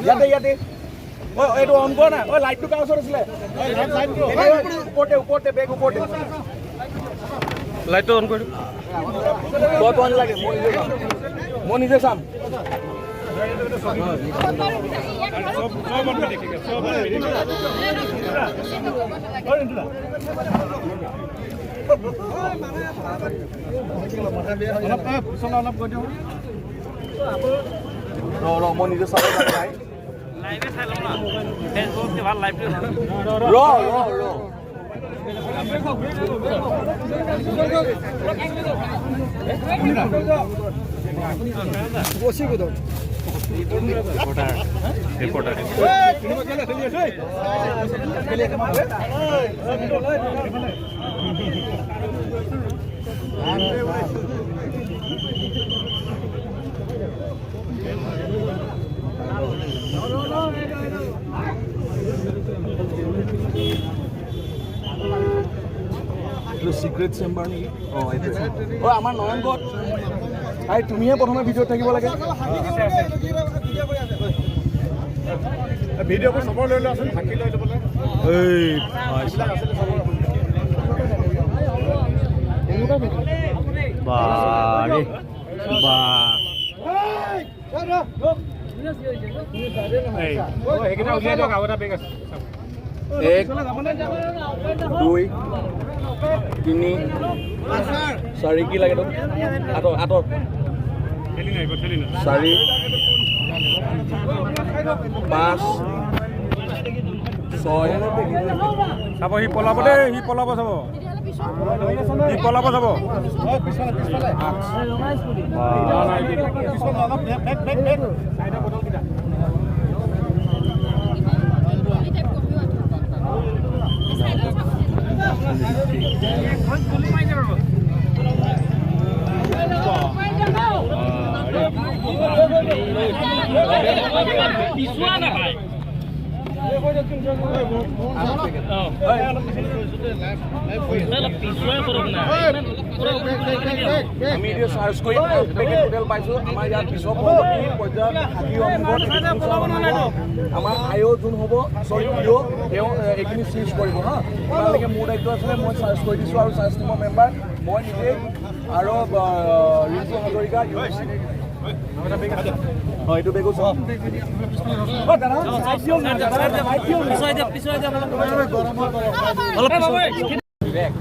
ইয়াতে ইয়াতে। ঐ, এইটো অন কৰা না। ঐ, লাইটটো কাৰ ওচৰত আছিলে? ওপৰতে, ওপৰতে বেগ, ওপৰতে। লাইটটো অন কৰি। তই তই নালাগে, মই নিজে চাম, মই নিজে চাম। ৰ ৰ, মই নিজে চাব যাম ভাই। ৰ ৰ ৰ। ৰিপৰ্টাৰ। এইটো চিক্ৰেট চেম্বাৰ নেকি? অঁ, এইটো। অঁ, আমাৰ নয়ন ক'ত? আৰে, তুমিহে প্ৰথমে ভিডিঅ'ত থাকিব লাগে। ভিডিঅ'বোৰ চবৰ লৈ লোৱাচোন, থাকি লৈ ল'বলৈ। এই। বাৰে বা। সেইকেইটা উলিয়াই দিয়ক, আৰু এটা বেগ আছে। এক, দুই, তিনি, চাৰি। কি লাগে তোক? আঁতৰ, আঁতৰ। ঠেলি নাহিব, ঠেলি নাহিব। চাৰি, পাঁচ, ছয়। চাব, সি পলাব দেই, সি পলাব চাব, সি পলাব চাব। আঠ। আমি এতিয়া চাৰ্চ কৰি 8 পেকেট টোটেল পাইছোঁ। আমাৰ ইয়াত পিছৰ পৰৱৰ্তী পৰ্যায়ত সাক্ষী অংগত আমাৰ আই অ' যোন হ'ব, চৰি, পি অ', তেওঁ এইখিনি চিজ কৰিব। হা, ইমানলৈকে মোৰ দায়িত্ব আছিলে, মই চাৰ্চ কৰি দিছোঁ। আৰু চাৰ্চ টিমৰ মেম্বাৰ মই নিজেই আৰু Rintu Hazarika, U S C. অঁ, এইটো বেগো চাওঁ। অঁ দাদা, চাই দিয়ক না, দাদা, চাই দিয়ক না। অলপ। বেগ।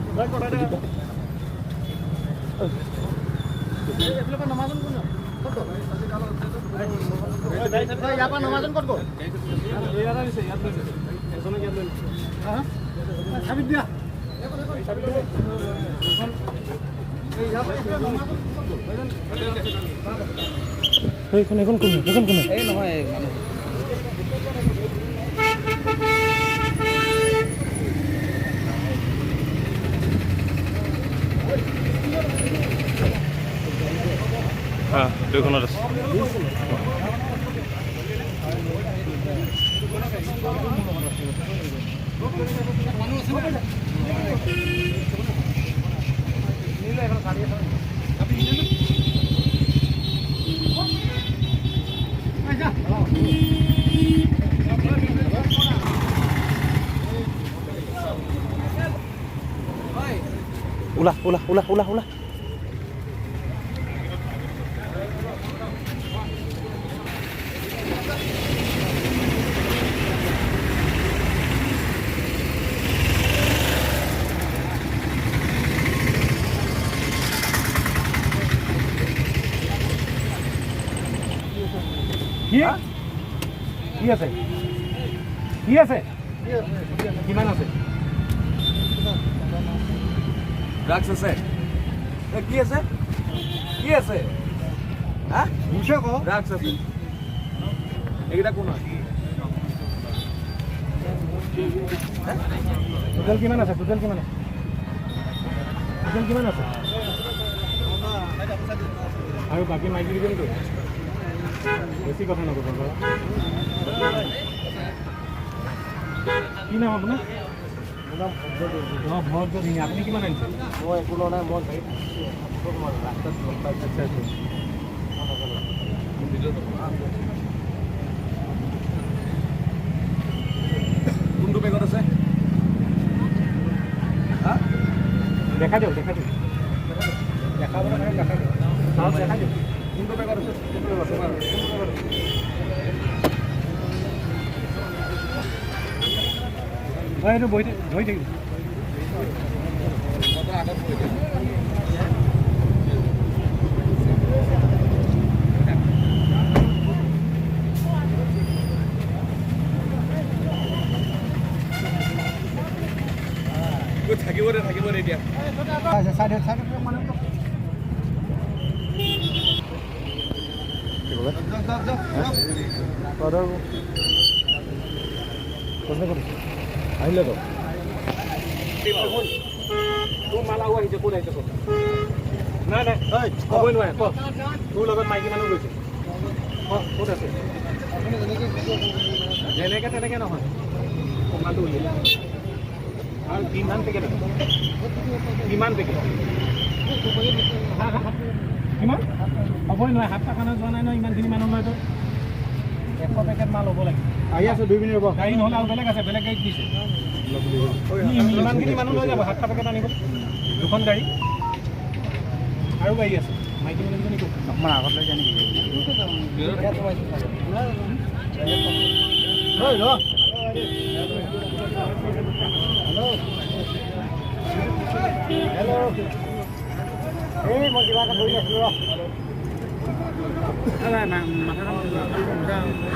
সেইখন, সেইখন কোনে? সেইখন কোনে? এই নহয় মানুহ। অঁ, দুইখনত আছে। ওলা ওলা ওলা ওলা ওলা। কি কি আছে? কি আছে? কিমান আছে? ড্ৰাগছ আছে? এ, কি আছে? কি আছে? হা, ড্ৰাগছ আছে? এইকেইটা কোন হয়? টোটেল কিমান আছে? টোটেল কিমান আছে? টোটেল কিমান আছে? আৰু বাকী মাইকী কেইজনী ক'ত? বেছি কথা নক'ব বাৰু। কি নাম আপোনাৰ? অঁ, ভদ্ৰ ধুনীয়া। আপুনি কিমান আনিছে? মই একো লোৱা নাই, মই গাড়ীত আহিছোঁ, মই ৰাস্তাত লগ পাইছোঁ। আচ্ছা আচ্ছা। এইটো বহি ধৰি থাকিব। থাকিব দে, থাকিব দে এতিয়া। আহিলে তো তোৰ মাল আৰু আহিছে, ক'ত আহিছে ক? নাই নাই, ক'বই নোৱাৰে। ক, তোৰ লগত মাইকী মানুহ গৈছে, ক ক'ত আছে? যেনেকে তেনেকে নহয়, মালটো উলিয়াই আৰু কিমান পেকেট আছে? কিমান পেকেট? কিমান হ'বই নোৱাৰে। 7টা কাৰণে যোৱা নাই নহয়। ইমানখিনি মানুহ লৈ তই 100 পেকেট মাল হ'ব লাগে। আহি আছো, 2 মিনিট ৰ'ব। গাড়ী নহ'লে আৰু বেলেগ আছে, বেলেগ গাড়ীত দিছে। ইমানখিনি মানুহ লৈ যাব 7টা পেকেট আনিব দুখন গাড়ী, আৰু গাড়ী আছে। মাইকী মানুহজনী ক'ত? অকণমান আগত লৈ যায় নেকি? এই মই কিবা এটা কৰি আছিলোঁ ৰ।